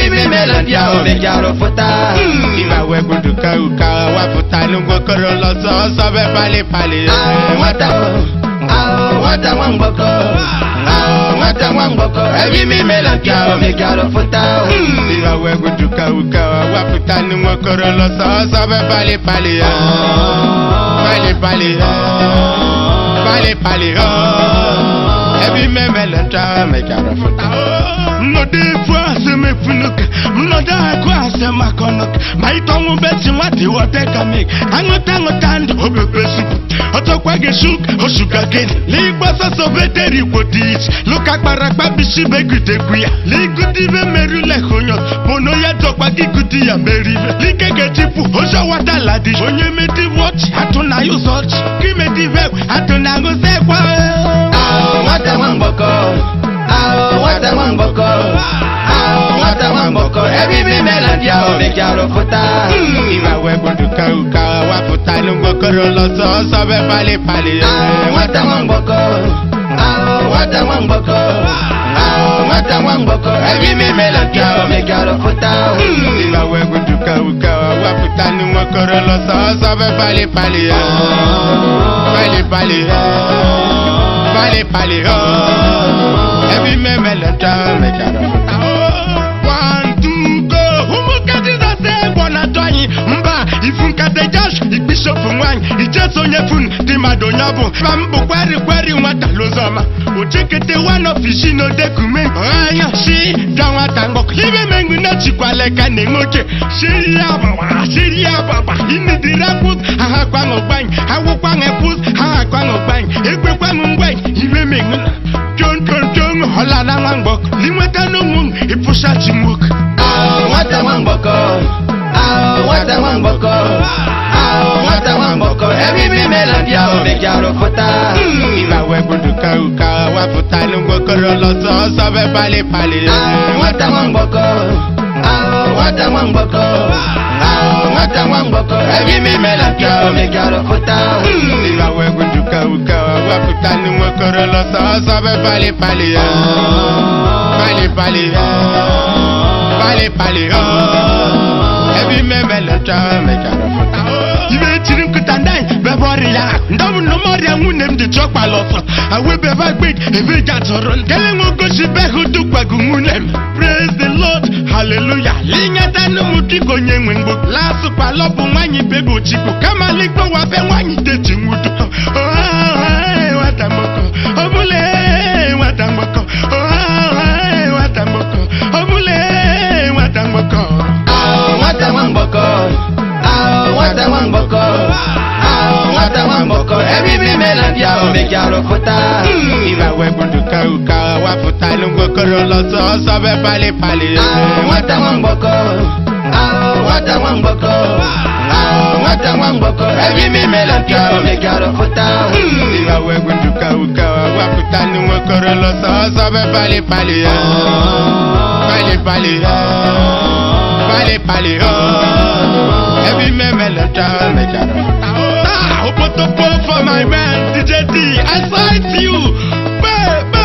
Ebi melody ahụ mechara fụta. Ìwà wẹ̀gbọ̀dù kàwùkà wà fúta lóńgbòkòrò lọ́sọ̀ọ́sọ́ bẹ́ẹ̀ palẹ̀palẹ̀. Ahụ nwata o, ahụ nwata nwa mgbọkọ. Ahụ nwata nwa mgbọkọ. Ebi melody ahụ mechara fụta. Ìwà wẹ̀gbọ̀dù kàwùkà wà fúta lóńgbòkòrò lọ́sọ̀ọ́sọ́ bẹ́ẹ̀ palẹ̀palẹ̀. Palẹ̀palẹ̀. Palẹ̀palẹ̀. Ẹbí mẹ́mẹ́lẹ̀ ń ta mẹ́jàrọ̀ fúta. Nnọdụ efu asem efunuka nnọdụ akụ asem akọnụka ma ịtọnwụ beti nwata ịghọta ka mek aṅụta aṅụta ndụ obebe supu ọtọkwa gị shuk oshuka gịnị n'igba sọsọ betere ikwote ichi lụka kparakpa bisi begidekwu ya ligudibe merule onye bono ya dọkwa gị gudi ya meribe like ga-echipụ ozọwataladi onye medibe ọchị atụ na ya ụzọ ọchị gị medibe atụ na ụzọ ekwe. Ahụ nwata nwa mgbọkọ. Ahụ nwata nwa mgbọkọ. Ahụ nwata nwa mgbọkọ. Ebi melody ahụ mechara fụta. Ìwà wẹ̀gbọ̀dù kàwùkà wà fúta lóńgbòkòrò lọ́sọ̀ọ́sọ́ bẹ́ẹ̀ palẹ̀palẹ̀. Ahụ nwata nwa mgbọkọ. Ahụ nwata nwa mgbọkọ. Ahụ nwata nwa mgbọkọ. Ebi melody ahụ mechara fụta. Ìwà wẹ̀gbọ̀dù kàwùkà wà fúta lóńgbòkòrò lọ́sọ̀ọ́sọ́ bẹ́ẹ̀ palẹ̀palẹ̀. Palẹ̀palẹ̀. Palẹ̀palẹ̀. Ẹbí mẹ́mẹ́lẹ̀ ń ta mẹ́jàrọ̀ fúta. One, two, go. Ụmụka Jizọs egwọ na-atụ anyị mba ifu nkata jash ikpishofu nwanyị ijeso onye fun dị mmadụ onye ọ bụ ma mbụ kweri kweri nwata lozọma ochekete one of isi n'odekume anya si bịa nwata mgbọkọ ibe mengu na-echikwala ka na-enwe oche shiri ya gbagba shiri ya gbagba inidiri akwụz aha kwanụ gbany awụkwanụ ekwụz aha kwanụ gbany ekwekwanụ ngwany ibe mengu na chon chon chon ọla na nwa mgbọkọ linweta n'ụmụ ịpụsa chi nwoke. Ahụ nwata nwa mgbọkọ. Ahụ nwata nwa mgbọkọ. Ahụ nwata nwa mgbọkọ. Ebi melody ahụ mechara fụta. Ìwà wẹ̀gbọ̀dù kàwùkà wà fúta lóńgbòkòrò lọ́sọ̀ọ́sọ́ bẹ́ẹ̀ palẹ̀palẹ̀. Ahụ nwata nwa mgbọkọ. Ahụ nwata nwa mgbọkọ. Ahụ nwata nwa mgbọkọ. Ebi melody ahụ mechara fụta. Ìwà wẹ̀gbọ̀dù kàwùkà wà fúta lóńgbòkòrò lọ́sọ̀ọ́sọ́ bẹ́ẹ̀ palẹ̀palẹ̀. Palẹ̀palẹ̀. Palẹ̀palẹ̀. Ẹbí mẹ́mẹ́lẹ̀ ń ta mẹ́jàrọ̀ fúta. Ibe tiri nkụta ndị anyị bebe ọrịa ya ndọbụ nnọmọrịa nwunye m dị chọkpala ọsọ awebebe agbe ebe ji atụrụ nkele nwe ogosi be hụ dukwago nwunye m. Praise the Lord, hallelujah. Linyeta nụmụ dịka onye nwe mgbo lasụkwala ọ bụ nwaanyị bego chikwu kama likpowa be nwaanyị deji nwudo. Nwata mgbọkọ ọbụla, nwata mgbọkọ, nwata mgbọkọ ọbụla, nwata mgbọkọ. Ahụ nwata nwa mgbọkọ. Ahụ nwata nwa mgbọkọ. Ahụ nwata nwa mgbọkọ. Ebi melody ahụ mechara fụta. Ìwà wẹ̀gbọ̀dù kàwùkà wà fúta lóńgbòkòrò lọ́sọ̀ọ́sọ́ bẹ́ẹ̀ palẹ̀palẹ̀. Ahụ nwata nwa mgbọkọ. Ahụ nwata nwa mgbọkọ. Ahụ nwata nwa mgbọkọ. Ebi melody ahụ mechara fụta. Ìwà wẹ̀gbọ̀dù kàwùkà wà fúta lóńgbòkòrò lọ́sọ̀ọ́sọ́ bẹ́ẹ̀ palẹ̀palẹ̀. Palẹ̀palẹ̀. Palẹ̀palẹ̀. Ẹbí mẹ́mẹ́lẹ̀ ń ta mẹ́jàrọ̀ fúta. Ah, Opotopo for my man, DJ D, I sight you. Babe.